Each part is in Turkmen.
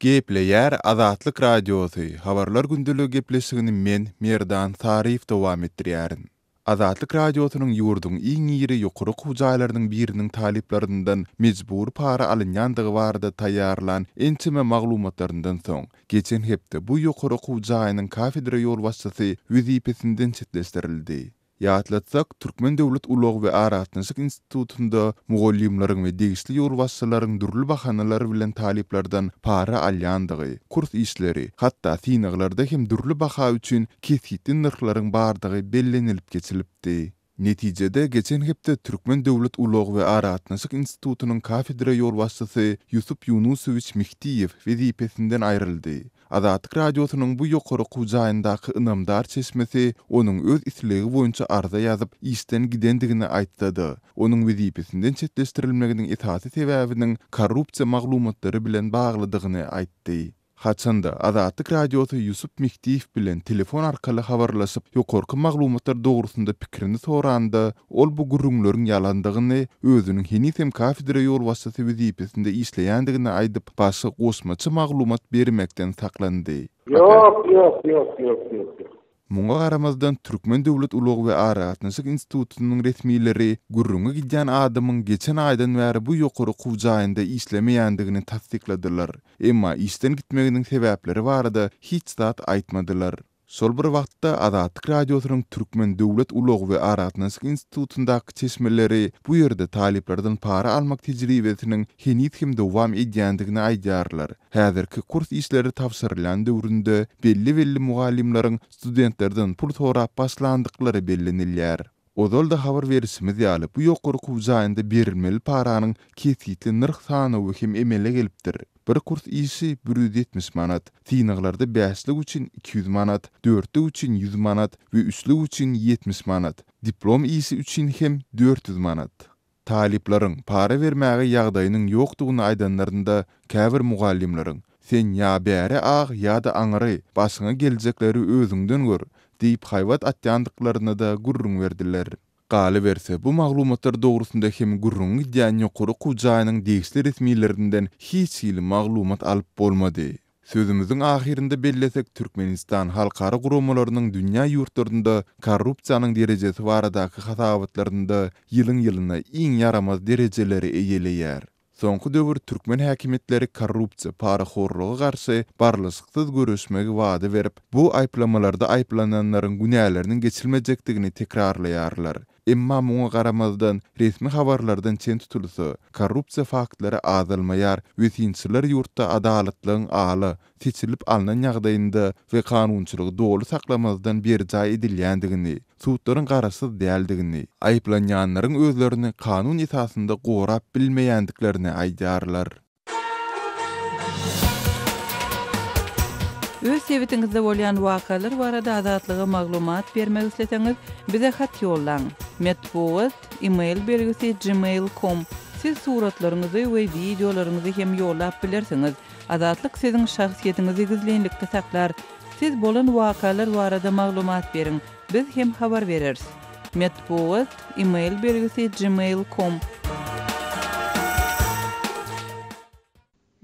Gepleýär Azatlyk Radiosy, Habarlar gündeligi gepleşigini men, Merdan Saryýew dowam etdirýärin. Azatlyk Radiosynyň ýurduň iň iri ýokary okuw jaýlarynyň biriniň talyplaryndan mejbury para alynýandygy barada taýýarlan ençeme maglumatlaryndan soň, geçen hepde bu ýokary okuw jaýynyň kafedra ýolbaşçysy wezipesinden çetleşdirildi. Ýatlatsak, Türkmen döwlet ulag we aragatnaşyk institutynda mugallymlaryň we degişli ýolbaşçylaryň dürli bahanalar bilen talyplardan para alýandygy, kurs işleri, hatda synaglarda hem dürli baha üçin kesgitli nyrhlaryň bardygy bellenilip geçilipdi. Netijede, geçen hepde Türkmen döwlet ulag we aragatnaşyk institutynyň kafedra ýolbaşçysy Ýusup Ýunusowiç Mihtiýew wezipesinden aýryldy. Azatlyk Radiosynyň bu ýokary okuw jaýyndaky ynamdar çeşmesi onuň öz islegi boýunça arza ýazyp, işden gidendigini aýtsa-da, onuň wezipesinden çetleşdirilmeginiň esasy sebäbiniň korrupsiýa maglumatlary bilen baglydygyny aýtdy. Haçan-da, Azatlyk Radiosy Ýusup Mehdiýew bilen telefon arkaly habarlaşyp, ýokarky maglumatlar dogrusynda pikirini soranda, ol bu gürrüňleriň ýalandygyny, özüniň heniz hem kafedra ýolbaşçysy wezipesinde işleýändigini aýdyp, başga goşmaça maglumat bermekden saklandy. Ýok, ýok, ýok, ýok, ýok, ýok. Muňa garamazdan, Türkmen döwlet ulag we aragatnaşyk institutynyň resmileri gürrüňi gidýän adamyň geçen aýdan bäri bu ýokary okuw jaýynda işlemeýändigini tassykladylar. Emma işden gitmeginiň sebäpleri barada hiç zat aýtmadylar. Şol bir wagtda, Azatlyk Radiosynyň Türkmen döwlet ulag we aragatnaşyk institutyndaky çeşmeleri bu ýerde talyplardan para almak tejribesiniň heniz hem dowam edýändigini aýdýarlar. Häzirki kurs işleri tabşyrylýan döwründe belli-belli mugallymlaryň studentlerden pul sorap başlandyklary bellenilýär. Ozal-da habar berişimiz ýaly, bu ýokary okuw jaýynda berilmeli paranyň kesgitli nyrh sanawy hem emele gelipdir. Bir kurs işi 170 manat, synaglarda bäşlik üçin 200 manat, dörtlük üçin 100 manat we üçlük üçin 70 manat, diplom işi üçin hem 400 manat. Talyplaryň para bermäge ýagdaýynyň ýokdugyny aýdanlarynda, käbir mugallymlaryň, Sen ýa bäri ag, ýa-da aňry, başyňa geljekleri özüňden gör! diýip haýbat atýandyklaryny-da gürrüň berdiler. Galyberse, bu maglumatlar dogrusynda hem gürrüňi gidýän ýokary okuw jaýynyň degişli resmilerinden hiç hili maglumat alyp bolmady. Sözümiziň ahyrynda bellesek, Türkmenistan halkara guramalarynyň dünýä ýurtlarynda korrupsiýanyň derejesi baradaky hasabatlarynda ýylyň-ýylyna iň ýaramaz derejeleri eýeleýär. Soňky döwür türkmen häkimiýetleri korrupsiýa, parahorluga garşy barlyşyksyz göreşmegi wada berip, bu aýyplamalarda aýyplananlaryň günäleriniň geçilmejekdigini tekrarlaýarlar. Emma muňa garamazdan, resmi habarlardan çen tutulsa, korrupsiýa faktlary azalmaýar we synçylar ýurtda adalatlygyň ala seçilip alnan ýagdaýynda we kanunçylygy doly saklamazdan berjaý edilýändigini, sudlaryň garaşsyz däldigini, aýyplanýanlaryň özlerini kanun esasynda gorap bilmeýändiklerini aýdýarlar. Öz sebitiňizde bolýan wakalar barada Azatlyga maglumat bermek isleseňiz, bize hat ýollaň. Metbugat, e-mail belgisi gmail com. Siz suratlaryňyzy we wideolaryňyzy hem ýollap bilersiňiz. Azatlyk siziň şahsyýetiňizi gizlinlikde saklar. Siz bolan wakalar barada maglumat beriň, biz hem habar bereris. Metbugat, e-mail belgisi gmail com.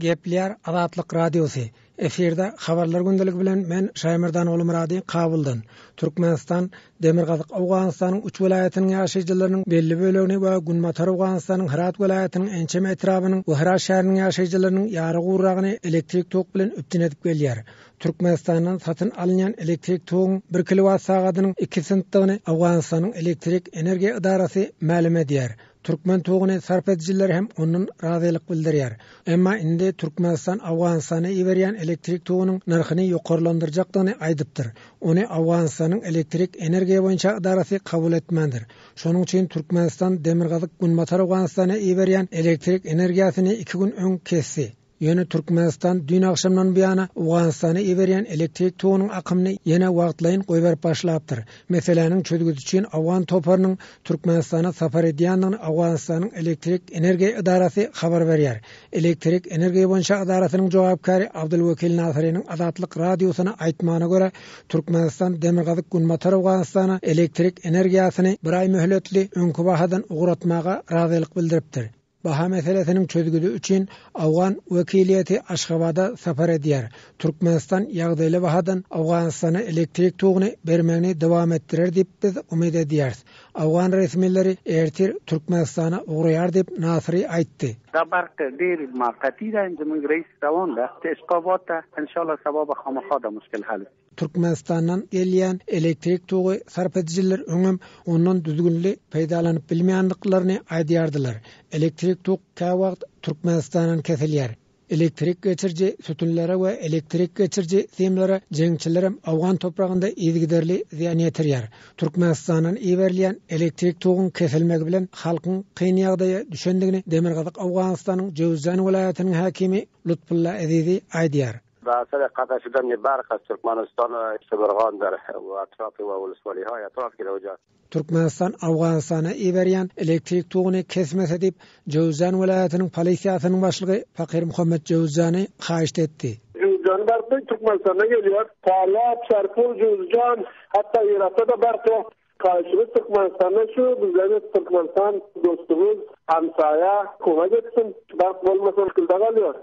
Gepleýär Azatlyk Radiosy. Efirde Habarlar gündeligi bilen men Şaýmerdan Ogulmyrady Kabuldan. Türkmenistan Demirgazyk Owganystanyň üç welaýatynyň ýaşaýjylarynyň belli bölegini we Günbatar Owganystanyň Hyrat welaýatynyň ençeme etrabynyň we Hyrat şäheriniň ýaşaýjylarynyň ýary gurragyny elektrik tok bilen üpjün edip gelýär. Türkmenistandan satyn alynýan elektrik toguň bir kilowat sagadynyň iki sentdigini Owganystanyň elektrik energiýa edarasy mälim edýär. Türkmen toguny sarp edijiler hem ondan razylyk bildirýär. Emma indi Türkmenistan Owganystana iberýän elektrik togunyň nyrhyny ýokarlandyrjakdygyny aýdypdyr. Ony Owganystanyň elektrik energiýa boýunça edarasy kabul etmändir. Şonuň üçin Türkmenistan Demirgazyk-Günbatar Owganystana iberýän elektrik energiýasyny iki gün öň kesdi. Ýöne Türkmenistan düýn agşamdan buýana Owganystana iberýän elektrik togunyň akymyny ýene wagtlaýyn goýberip başlapdyr. Meseläniň çözgüdi üçin owgan toparynyň Türkmenistana sapar edýändigini Owganystanyň elektrik energiýa edarasy habar berýär. Elektrik energiýa boýunça edarasynyň jogapkäri Abdulwekil Nasyrynyň Azatlyk Radiosyna aýtmagyna görä, Türkmenistan Demirgazyk-Günbatar Owganystana elektrik energiýasyny bir aý möhletli öňki bahadan ugratmaga razylyk bildiripdir. Baha meselesiniň çözgüdi üçin owgan wekiliýeti Aşgabada sapar edýär. Türkmenistan ýagdaýly bahadan Owganystana elektrik toguny bermegini dowam etdirer diýip biz umyt edýäris. Owgan resmileri ertir Türkmenistana ugraýar diýip Nasyry aýtdy. Da برق دیر موقتی ده زمونږ رئیس روان ده عشق آباد ته انشاالله سبا به خامخا دا مشکل حل شي. Türkmenistandan gelýän elektrik togy sarp edijiler öňem ondan düzgünli peýdalanyp bilmeýändiklaryny aýdýardylar. Elektrik tok käwagt Türkmenistandan kesilýär. Elektrik geçiriji sütünlere we elektrik geçiriji simlere jeňçilerem owgan topragynda yzygiderli zyýan ýetirýär. Türkmenistandan iberilýän elektrik toguň kesilmegi bilen halkyň kyn ýagdaýa düşendigini Demirgazyk Owganystanyň Jöwüzjan welaýatynyň häkimi Lutfulla Ezizi aýdýar. به اثر قطع شدن برق از ترکمنستان شبرغان در اطراف و ولسوالی های اطراف که در Türkmenistan Owganystana iberýän elektrik toguny kesmese diýip, Jöwüzjan welaýatynyň polisiýasynyň başlygy Fakir Muhammet Jöwüzjany haýyşt etdi. Jöwüzjan barky Türkmenistandan gelýär. Farap, Şarpul, Jöwüzjan, hatda Yrakda-da bark ýok. Haýyşymyz Türkmenistandan şu, bizlere Türkmenistan dostumyz, hemsaýa kömek etsin. Bark bolmasa müşgilde galýar.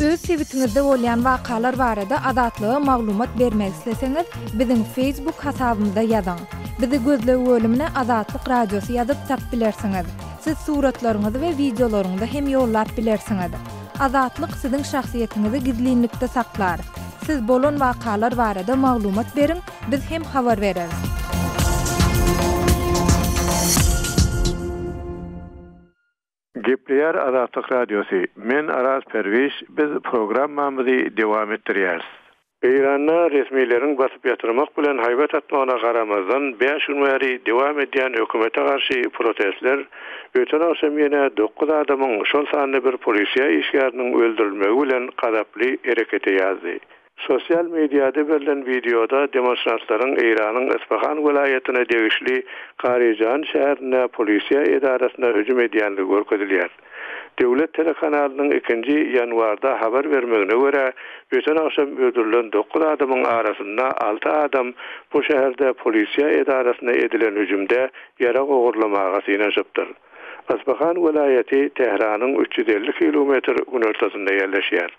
Öz sebitiňizde bolýan wakalar barada Azatlyga maglumat bermek isleseňiz, biziň Facebook hasabymyza ýazyň. Bizi gözleg bölümine Azatlyk Radiosy ýazyp tap bilersiňiz. Siz suratlaryňyzy we wideolaryňyzy hem ýollap bilersiňiz. Azatlyk siziň şahsyýetiňizi gizlinlikde saklar. Siz bolan wakalar barada maglumat beriň, Biz hem habar bereris. Gepleýär Azatlyk Radiosy, Men Araz Perwiş, biz programmamyzy dowam etdirýäris. Eýranda resmileriň basyp ýatyrmak bilen haýbat atmagyna garamazdan, bäş gün bäri dowam edýän hökümete garşy protestler öten agşam ýene dokuz adamyň, şol sanda bir polisiýa işgäriniň öldürilmegi bilen gazaply herekete ýazdy. Sosial mediada berlen wideoda demonstrantlaryň Eýranyň Isfahan welaýatyna degişli Karijan şäherinde polisiýa edarasyna hüjüm edýändigi görkezilýär. Döwlet telekanalynyň ikinji ýanwarda habar bermegine görä, öten agşam öldürilen dokuz adamyň arasynda alty adam bu şäherde polisiýa edarasyna edilen hüjümde ýarag ogurlamaga synanyşypdyr. Isfahan welaýaty Tähranyň 350 kilometr günortasynda ýerleşýär.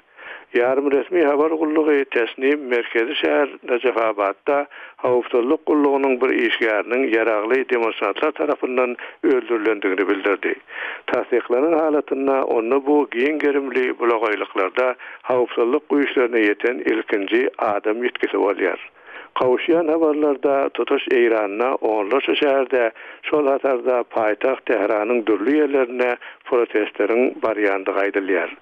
Ýarym resmi habar gullugy Tesnim merkezi şäher Najafabatda howpsuzlyk gullugynyň bir işgäriniň ýaragly demonstrantlar tarapyndan öldürilendigini bildirdi. Tassyklanan halatynda onda bu giň gerimli bulagaýlyklarda howpsuzlyk güýçlerine ýeten ilkinji adam ýitgisi bolýar. Gowuşýan habarlarda tutuş Eýranda onlarça şäherde, şol hatarda paýtagt Tähranyň dürli ýerlerinde protestleriň barýandygy aýdylýar.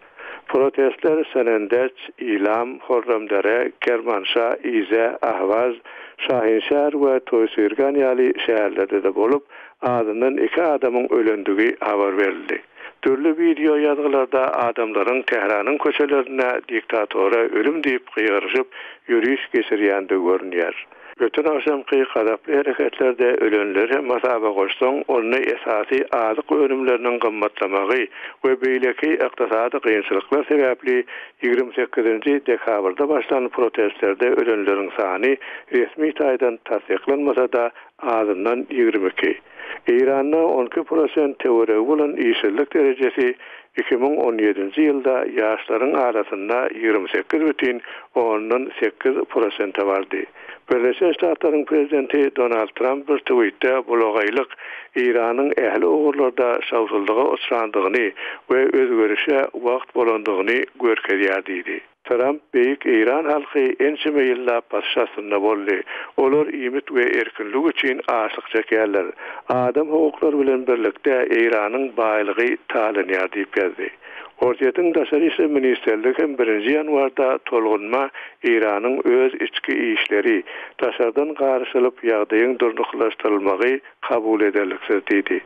Protestler Senendeç, Ilam, Horramdere, Kermanşa, Ize, Ahwaz, Şahinşähr we Toýsyrgan ýaly şäherlerde-de bolup, azyndan iki adamyň ölendigi habar berildi. Dürli wideo ýazgylarda adamlaryň Tähranyň köçelerinde diktatora ölüm diýip gygyryşyp, ýöriş geçirýändigi görünýär. Öten agşamky gazaply hereketlerde ölenleri hem hasaba goşsaň, onda esasy azyk önümleriniň gymmatlamagy we beýleki ykdysady kynçylyklar sebäpli 28-nji dekabrda başlan protestlerde ölenleriň sany resmi taýdan tassyklanmasa-da, azyndan 22. Eýranda 12 prosent töweregi bolan işsizlik derejesi 2017-nji ýylda ýaşlaryň arasynda 28 bütin ondan sekiz prosente bardy. Birleşen Ştatlaryň prezidenti Donald Tramp bir twitde bulagaýlyk Eýranyň ähli ugurlarda şowsuzlyga uçrandygyny we özgerişe wagt bolandygyny görkezýär diýdi. Tramp, Beýik eýran halky ençeme ýyllap basyş astynda boldy. Olar iýmit we erkinlik üçin açlyk çekýärler. Adam hukuklary bilen birlikde Eýranyň baýlygy talanýar diýip ýazdy. Orsýetiň Daşary işler ministrligi hem birinji ýanwarda tolgunma Eýranyň öz içki işleri, daşardan garyşylyp ýagdaýyň durnuklaşdyrylmagy kabul ederliksiz diýdi.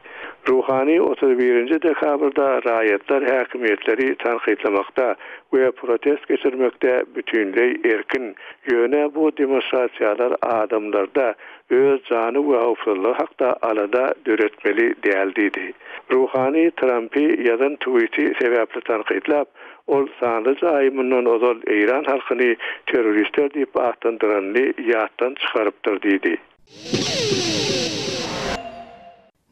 Ruhani 31-nji dekabrda raýatlar häkimiýetleri tankytlamakda we protest geçirmekde bütinleý erkin, ýöne bu demonstrasiýalar adamlarda öz jany we howpsuzlygy hakda alada döretmeli däl diýdi. Ruhani Trampy ýazan twiti sebäpli tankytlap, ol sanlyja aý mundan ozal eýran halkyny terroristler diýip atlandyranyny ýatdan çykarypdyr diýdi.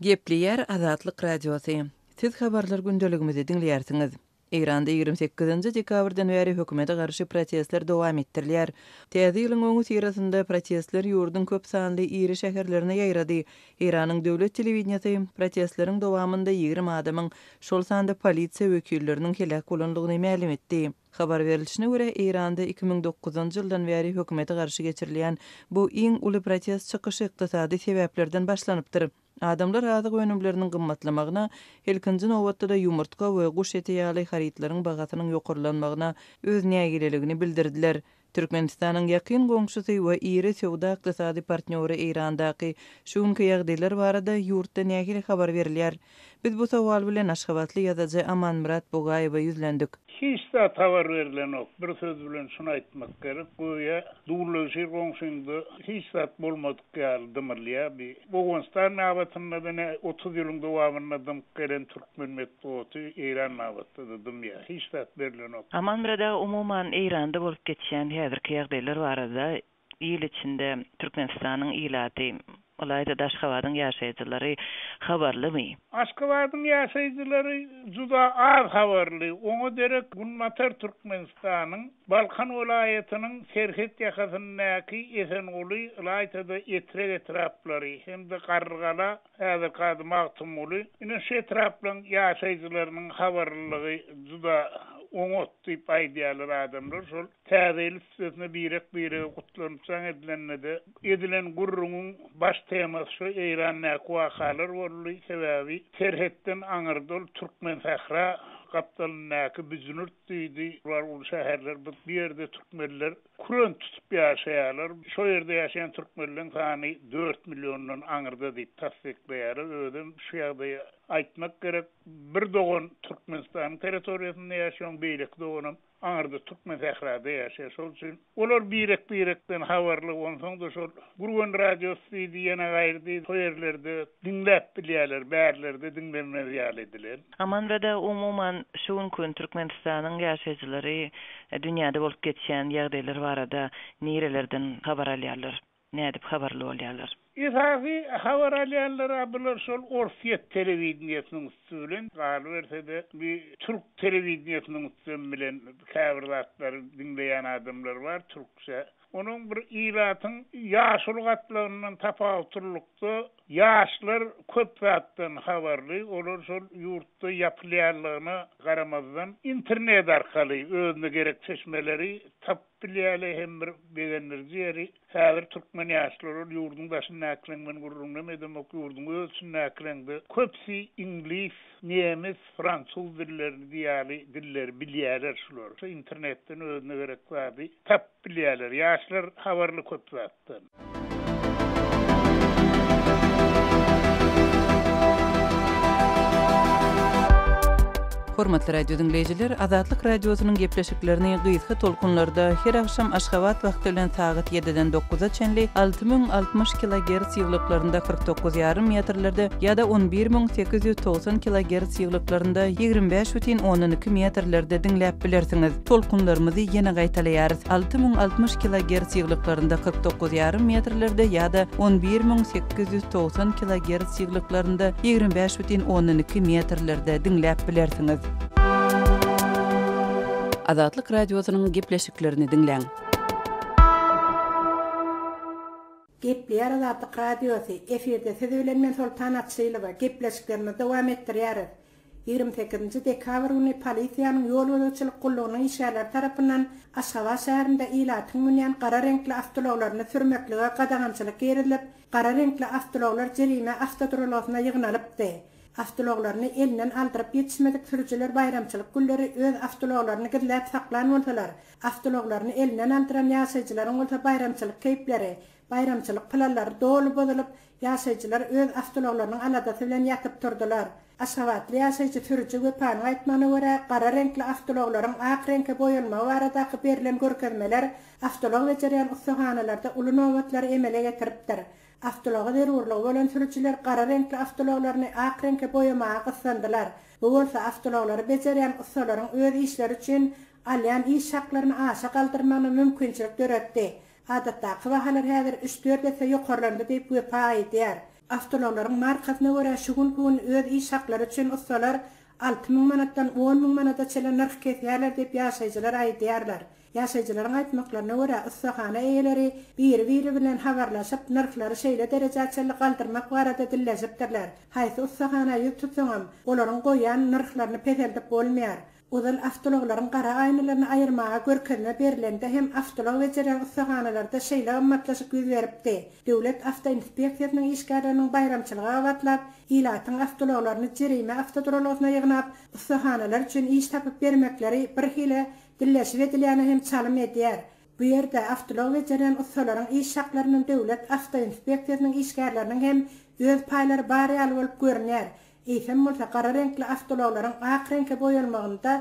Gepleýär Azatlyk Radiosy. Siz habarlar gündeligimizi diňleýärsiňiz. Eýranda 28-nji dekabrdan bäri hökümete garşy protestler dowam etdirilýär. Täze ýylyň öňüsyrasynda protestler ýurduň köp sanly iri şäherlerine ýaýrady. Eýranyň döwlet telewideniýesi protestleriň dowamynda 20 adamyň, şol sanda polisiýa wekilleriniň heläk bolandygyny mälim etdi. Habar berilişine görä, Eýranda 2009-njy ýyldan bäri hökümete garşy geçirilýän bu iň uly protest çykyşy ykdysady sebäplerden başlanypdyr. Adamlar azyk önümleriniň gymmatlamagyna, ilkinji nobatda-da ýumurtga we guş eti ýaly harytlaryň bahasynyň ýokarlanmagyna öz nägileligini bildirdiler. Türkmenistanyň ýakyn goňşusy we iri söwda-ykdysady partnýory Eýrandaky şu günki ýagdaýlar barada ýurtda nähili habar berilýär? Biz bu sowal bilen aşgabatly ýazyjy Amanmyrat Bugaýewe ýüzlendik. Hiç zat habar berlenok. Bir söz bilen şuny aýtmak gerek, göýä Dullegşir goňşyňda hiç zat bolmadyk ýaly dymylýar. Bi Owganystan babatynda-da ne 30 ýylyň dowamynda dymyp gelen türkmen metbugaty Eýran babatda-da dymýar. Hiç zat berlenok. Amanmyrat aga umuman Eýranda bolup geçýän häzirki ýagdaýlar barada Il içinde Türkmenistanyň ilaty, ylaýta-da Aşgabadyň ýaşaýjylary habarlymy? Aşgabadyň ýaşaýjylary juda az habarly. Oňa derek Günbatar Türkmenistanyň Balkan welaýatynyň serhet ýakasyndaky Esenguly, ylaýta-da Etrek etraplary hem-de Garrygala, häzirki ady Magtymguly, ine şu etraplaryň ýaşaýjylarynyň habarlylygy juda oňat diýip aýdýarlar adamlar. Şol Täze ýyl üstesine birek-birege gutlanyp jaň edilende-de, edilen gürrüňiň baş temasy şu Eýrandaky wakalar boldy. Sebäbi serhetden aňyrda ol Türkmensähra gapdalyndaky Büjnürt diýdi. Bular uly şäherler. Bu ýerde türkmenler küren tutup ýaşaýarlar. Şo ýerde ýaşaýan türkmenleň sany dört milliondan aňyrda diýip tassyklaýarlar. Özem şu ýagdaýy aýtmak gerek, bir dogan Türkmenistanyň territoriýasynda ýaşaýar, beýleki doganam Aňyrda türkmen sährada ýaşaýar. Şol üçin olar birek-birekden habarly. Onsoň-da şol Gürgen radiosy diýdi, ýene gaýry diýdi. Şo ýerlerde diňläp bilýärler, bärlerde diňlenmez ýaly edilen. Amanmyrada umuman şu günki gün Türkmenistanyň ýaşaýjylary dünýäde bolup geçýän ýagdaýlar barada nirelerden habar alýarlar? Nädip habarly bolýarlar? Esasy habar alýanlar-a bular şol orsýet telewideniýesiniň üsti bilen, galyberse-de bi türk telewideniýesiniň üstem bilen käbir zatlary diňleýän adamlar bar türkçe. Onuň bir ilatyň ýaşuly gatlagyndan tapawutlylykda ýaşlar köp zatdan habarly, olar şol ýurtda ýapylýanlygyna garamazdan internet arkaly özüne gerek çeşmeleri tapyp Bilýäle hem bir begendiriji ýeri, häzir türkmen ýaşlary ol ýurduň daşyndakylaň men gürrüňinem edemok, ýurduň öz içindäkileňde köpüsi iňlis, nemes, fransuz dillerini ýaly dilleri bilýäler şular. Şu internetden özüne gerek zady tapyp bilýäler. Ýaşlar habarly köp zatdan. Hormatly radio diňleýjiler, Azatlyk Radiosynyň gepleşiklerini gysga tolkunlarda her agşam Aşgabat wagty bilen sagat ýediden dokuza çenli 6060 kilogerts ýyglyklarynda 49 ýarym metrlerde ýa-da 11890 kilogerts ýyglyklarynda 25 bütin ondan iki metrlerde diňläp bilersiňiz. Tolkunlarymyzy ýene gaýtalaýarys, 6060 kilogerts ýyglyklarynda 49 ýarym metrlerde ýa-da 11890 kilogerts ýyglyklarynda 25 bütin ondan iki metrlerde diňläp bilersiňiz. Azatlyk Radiosynyň gepleşiklerini diňläň. Gepleýär Azatlyk Radiosy, efirde siz bilen men Soltan Açylowa, gepleşiklerimizi dowam etdirýäris. 28-nji dekabr güni polisiýanyň ýol gözegçilik gullugynyň işgärleri tarapyndan Aşgabat şäherinde ilatyň münýän gara reňkli awtoulaglaryny sürmeklige gadagançylyk girizilip, gara reňkli awtoulaglar jerime awtoduralgasyna ýygnalypdy. Awtoulaglaryny elinden aldyryp ýetişmedik sürüjiler baýramçylyk günleri öz awtoulaglaryny gizläp saklan bolsalar, awtoulaglaryny elinden aldyran ýaşaýjylaryň bolsa baýramçylyk keýpleri, baýramçylyk planlary doly bozulyp, Ýaşaýjylar öz awtoulaglarynyň aladasy bilen ýatyp turdular. Aşgabatly ýaşaýjy sürüji Wepanyň aýtmagyna görä, gara reňkli awtoulaglaryň ak reňke boýalmagy baradaky berlen görkezmeler awtoulag bejerýän ussahanalarda uly nobatlary emele getiripdir. Awtoulaga zerurlygy bolan sürüjiler gara reňkli awtoulaglaryny ak reňke boýamaga gyssandylar. Bu bolsa awtoulaglary bejerýän ussalaryň öz işleri üçin alýan iş haklaryny aşa galdyrmagyna mümkinçilik döretdi. Adatdaky bahalar häzir üç-dört esse ýokarlandy diýip, Wepa aýdýar. Awtoulaglaryň markasyna görä şu günki gün öz iş haklary üçin ussalar 6000 manatdan 10,000 manada çenli nyrh kesýärler diýip ýaşaýjylar aýdýarlar. Ýaşaýjylaryň aýtmaklaryna görä, ussahana eýeleri biri-biri bilen habarlaşyp, nyrhlary şeýle derejä çenli galdyrmak barada dilleşipdirler. Haýsy ussahana ýüz tutsaňam, olaryň goýýan nyrhlaryny peseldip bolmaýar. Ozal awtoulaglaryň gara aýnalaryny aýyrmaga görkezme berlende hem awtoulag bejerýän ussahanalarda şeýle gymmatlaşyk ýüz beripdi. Döwlet awtoinspeksiýasynyň işgärleriniň baýramçylyga gabatlap, ilatyň awtoulaglaryny jerime awtoduralgasyna ýygnap, ussahanalar üçin iş tapyp bermekleri birhili dilleşip edilýäne hem çalym edýär. Bu ýerde awtoulag bejerýän ussalaryň iş haklaryndan döwlet awtoinspeksiýasynyň işgärleriniň hem öz paýlary bar ýaly bolup görünýär. Eýsem bolsa gara reňkli awtoulaglaryň ak reňke boýalmagynda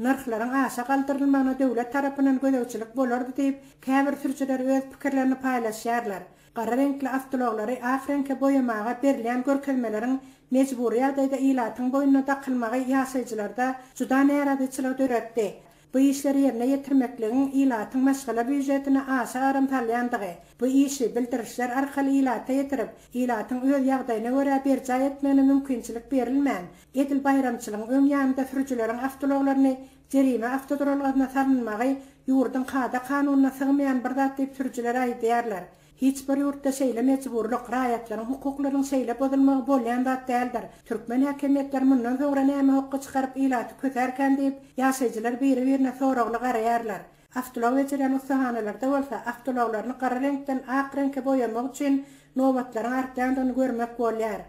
nyrhlaryň aşa galdyrylmagyna döwlet tarapyndan gözegçilik bolardy diýip, käbir sürüjiler öz pikirlerini paýlaşýarlar. Gara reňkli awtoulaglary ak reňke boýamaga berilýän görkezmeleriň mejbury ýagdaýda ilatyň boýnuna dakylmagy ýaşaýjylarda juda närazyçylygy döretdi. Bu işleri ýerine ýetirmekligiň ilatyň maşgala býujetine aşa agram salýandygy, bu işi bildirişler arkaly ilata ýetirip, ilatyň öz ýagdaýyna görä berjaý etmegine mümkinçilik berilmän, edil baýramçylygyň öň ýanynda sürüjileriň awtoulaglaryny jerime awtoduralgasyna salynmagy ýurduň kada-kanunyna sygmaýan bir zat diýip sürüjiler aýdýarlar. Hiç bir ýurtda şeýle mejburlyk, raýatlaryň hukuklarynyň şeýle bozulmagy bolýan zat däldir. Türkmen häkimiýetleri mundan soňra näme hokga çykaryp ilaty kösärkän diýip, ýaşaýjylar biri-birine soragly garaýarlar. Awtoulag bejerýän ussahanalarda bolsa awtoulaglaryny gara reňkden ak reňke boýamak üçin nobatlaryň artýandygyny görmek bolýar.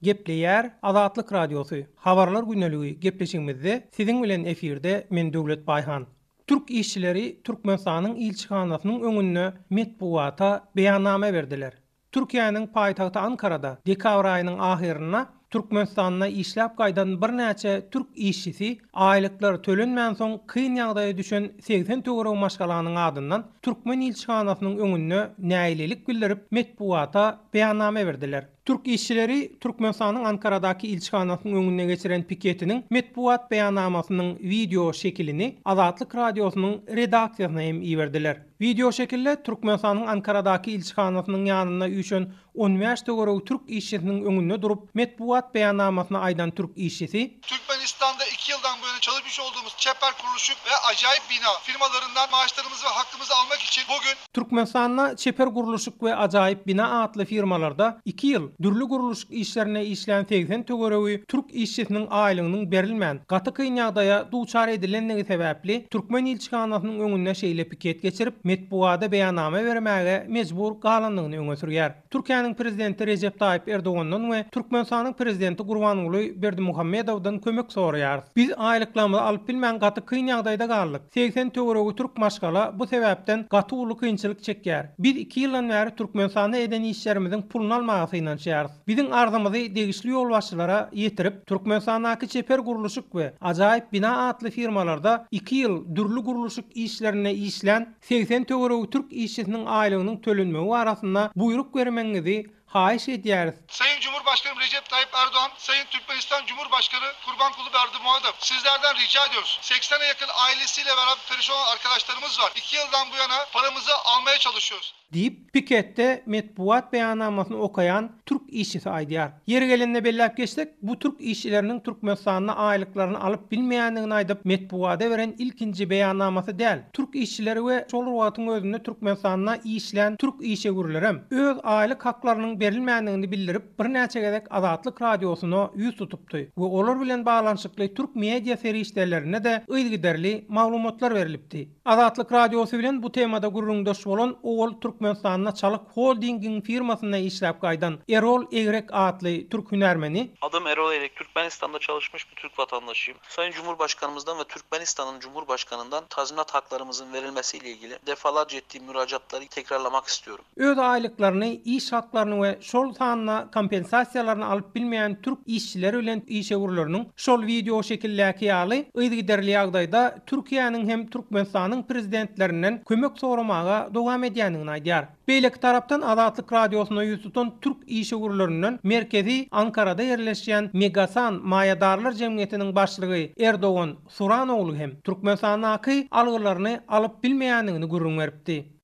Gepleýär Azatlyk Radiosy, Habarlar gündeligi gepleşigimizde siziň bilen efirde men Döwlet Baýhan. Türk işçileri Türkmenistanyň ilçihanasynyň öňünde metbugata beýannama berdiler. Türkiýäniň paýtagty Ankarada dekabr aýynyň ahyrynda Türkmenistanda işläp gaýdan birnäçe türk işçisi aýlyklary tölenmänsoň kyn ýagdaýa düşen 80 töweregi maşgalanyň adyndan türkmen ilçihanasynyň öňünde nägilelik bildirip metbugata beýannama berdiler. Türk işçileri Türkmenistanyň Ankaradaky ilçihanasynyň öňünde geçiren piketiniň metbugat beýannamasynyň wideo şekilini Azatlyk Radiosynyň redaksiýasyna hem iberdiler. Wideo şekilde Türkmenistanyň Ankaradaky ilçihanasynyň ýanynda üýşen on bäş töweregi türk işçisiniň öňünde durup metbugat beýannamasyny aýdan türk işçisi, Türkmenistanda iki ýyldan bu ýana çalışmış olduğumuz Çeper Kuruluşuk we Ajaýyp Bina firmalaryndan maaşlarymyzy we hakkymyzy almak için bugün Türkmenistanda Çeper gurluşyk we Ajaýyp bina atly firmalarda iki ýyl dürli gurluşyk işlerinde işlän 80 töweregi türk işçisiniň aýlygynyň berilmän, gaty kyn ýagdaýa duçar edilendigi sebäpli türkmen ilçihanasynyň öňünde şeýle piket geçirip, metbugada beýannama bermäge mejbur galandygyny öňe sürýär. Türkiýäniň Prezidenti Rejep Taýyp Erdogandan we Türkmenistanyň Prezidenti Gurbanguly Berdimuhamedowdan kömek soraýarys. Biz aýlyklarymyzy alyp bilmän gaty kyn ýagdaýda galdyk. 80 töweregi türk maşgala bu sebäpden gaty uly kynçylyk çekýär. Biz iki ýyldan bäri Türkmenistanda eden işlerimiziň puluny almaga synanyşýarys. Biziň arzymyzy degişli ýolbaşçylara ýetirip, Türkmenistandaky Çeper gurluşyk we Ajaýyp bina atly firmalarda iki ýyl dürli gurluşyk işlerinde işlän 80 töweregi türk işçisiniň aýlygynyň tölenmegi barasynda buýruk bermegiňizi haýyş edýäris. Sayın Cumhurbaşkanım Recep Tayyip Erdoğan, Sayın Türkmenistan Cumhurbaşkanı Kurbankulu Berdimuhamedow, sizlerden rica ediyoruz. 80'e yakın ailesiyle beraber perişan olan arkadaşlarımız var. 2 yıldan bu yana paramızı almaya çalışıyoruz. Diýip, piketde metbugat beýannamasyny okaýan türk işçisi aýdýar. Ýeri gelende belläp geçsek, bu türk işçileriniň Türkmenistanda aýlyklaryny alyp bilmeýändigini aýdyp, metbugada beren ilkinji beýannamasy däl. Türk işçileri we şol bir wagtyň özünde Türkmenistanda işlän türk işewürlerem öz aýlyk haklarynyň berilmändigini bildirip, birnäçe gezek Azatlyk Radiosyna ýüz tutupdy we olar bilen baglanyşykly türk media serişdelerinde-de yzygiderli maglumatlar berlipdi. Azatlyk Radiosy bilen bu temada gürrüňdeş bolan owal Türkmenistanda Çalyk Holdingiň firmasynda işläp gaýdan Erol Egrek atly türk hünärmeni, Adym Erol Egrek, Türkmenistanda çalışmış bir Türk vatandaşıyım. Sayın Cumhurbaşkanımızdan ve Türkmenistan'ın Cumhurbaşkanından tazminat haklarımızın verilmesi ile ilgili defalarca ettiğim müracaatları tekrarlamak istiyorum. Öz aýlyklaryny, iş haklaryny we şol sanda kompensasiýalaryny alyp bilmeýän türk işçileri bilen işewürleriniň şol wideo şekildäki ýaly yzygiderli ýagdaýda Türkiýäniň hem Türkmenistanyň prezidentlerinden kömek soramaga dowam edýändigini aýdýar. Beýleki tarapdan Azatlyk Radiosyna ýüz tutan türk işewürlerinden merkezi Ankarada ýerleşýän Megasan maýadarlar jemgyýetiniň başlygy Erdogan Suranoglu hem Türkmenistandaky algylaryny alyp bilmeýändigini gürrüň beripdi.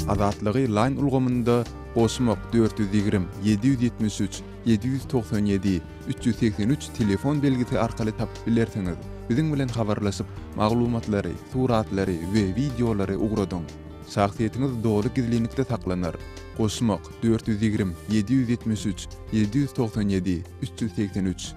Azatlygy Line ulgamynda goşmak 420 773 797 383 telefon belgisi arkaly tapyp bilersiňiz. Biziň bilen habarlaşyp, maglumatlary, suratlary we wideolary ugradyň. Şahsyýetiňiz doly gizlinlikde saklanar. Goşmak, 420 773 797 383.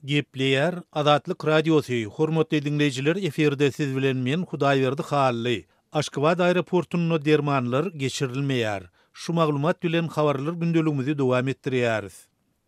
Gepleýär Azatlyk Radiosy, Hormatly diňleýjiler efirde siz bilen men Hudaýberdi Hally. Aşgabat aeroportunda dermanlar geçirilmeýär. Şu maglumat bilen habarlar gündeligimizi dowam etdirýäris.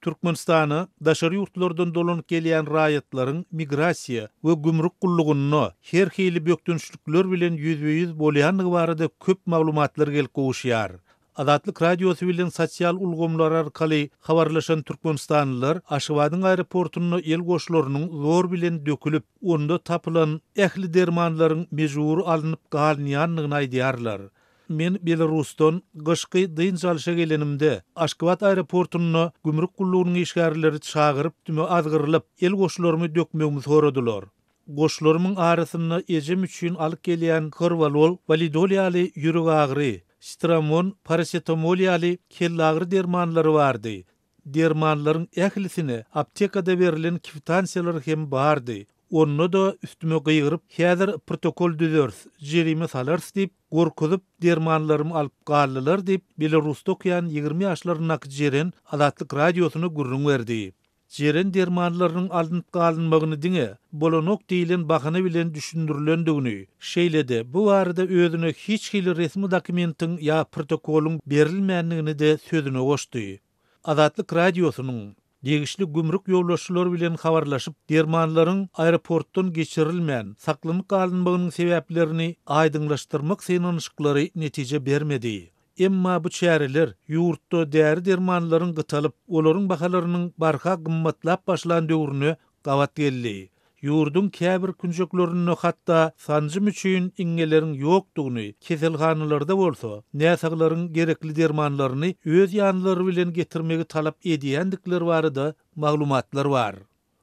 Türkmenistana daşary ýurtlardan dolanyp gelýän raýatlaryň migrasiýa we gümrük gullugynda her hili bökdençlikler bilen ýüzbe-ýüz bolýandygy barada köp maglumatlar gelip gowuşýar. Azatlyk Radiosy bilen sosial ulgamlar arkaly habarlaşan türkmenistanlylar Aşgabadyň aeroportunda el goşlarynyň zor bilen dökülip, onda tapylan ähli dermanlaryň mejbury alnyp galynýandygyny aýdýarlar. Men Belarusdan gyşky dynç alşa gelenimde, Aşgabat aeroportunda gümrük gullugynyň işgärleri çagyryp, tüme azgyrylyp, el goşlarymy dökmegimi soradylar. Goşlarymyň arasynda ejem üçin alyp gelýän korwalol, walidol ýaly ýüregagyry, sitramon, parasetamol ýaly kellagyry dermanlary bardy. Dermanlaryň ählisine aptekada berlen kwitansiýalar hem bardy. Onda-da üstüme gygyryp, häzir protokol düzeris, jerime salarys diýip, gorkuzyp, dermanlarymy alyp galdylar diýip, Belarusda okaýan 20 ýaşlaryndaky Jeren Azatlyk Radiosyna gürrüň berdi. Jeren dermanlarynyň alnyp galynmagyny diňe bolanok diýlen bahana bilen düşündirilendigini, şeýle-de bu barada özüne hiç hili resmi dokumentiň ýa protokolyň berilmändigini-de sözüne goşdy. Azatlyk Radiosynyň degişli gümrük ýolbaşçylary bilen habarlaşyp, dermanlaryň aeroportdan geçirilmän, saklanyp galynmagynyň sebäplerini aýdyňlaşdyrmak synanyşyklary netije bermedi. Emma bu çäreler ýurtda däri-dermanlaryň gytalyp, olaryň bahalarynyň barha gymmatlap başlan döwrüne gabat geldi. Ýurduň käbir künjeklerinde hatda sanjym üçin iňňeleriň ýokdugyny, keselhanalarda bolsa, näsaglaryň gerekli dermanlaryny öz ýanlary bilen getirmegi talap edýändikleri barada maglumatlar bar.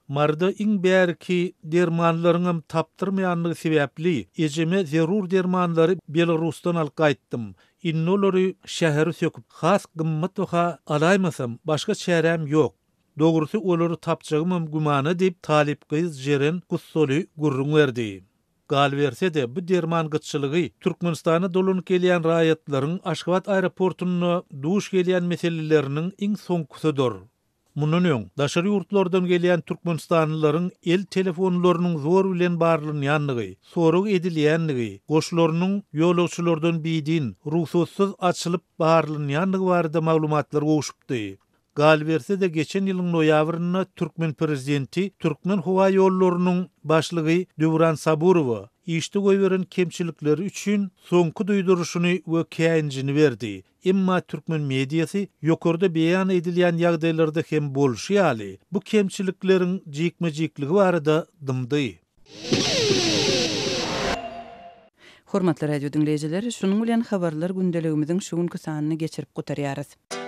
Maryda iň bärki dermanlaryňam tapdyrmaýanlygy sebäpli, ejeme zerur dermanlary Belarusdan alyp gaýtdym. Indi olary şäheri söküp, has gymmat baha alaýmasam, başga çäräm ýok. Dogrusy, olary tapjagymam gümana diýip, talyp gyz Jeren gussaly gürrüň berdi. Galyberse-de, bu derman gytçylygy Türkmenistana dolanyp gelýän raýatlaryň Aşgabat aeroportunda duş gelýän meseleleriniň iň soňkusydyr. Mundan öň, daşary ýurtlardan gelýän türkmenistanlylaryň el telefonlarynyň zor bilen barlanýandygy, sorag edilýändigi, goşlarynyň ýolagçylardan bidin, rugsatsyz açylyp barlanýandygy barada maglumatlar gowşupdy. Galyberse-de, geçen ýylyň noýabrynda türkmen prezidenti Türkmenhowaýollarynyň başlygy Döwran Saburowa işde goýberen kemçilikleri üçin soňky duýduryşyny we käýinjini berdi. Emma türkmen mediasy ýokarda beýan edilýän ýagdaýlarda hem bolşy ýaly, bu kemçilikleriň jikme-jikligi barada dymdy. Hormatly radio diňleýjiler, şunuň bilen Habarlar gündeligimiziň şu günki sanyny geçirip gutarýarys.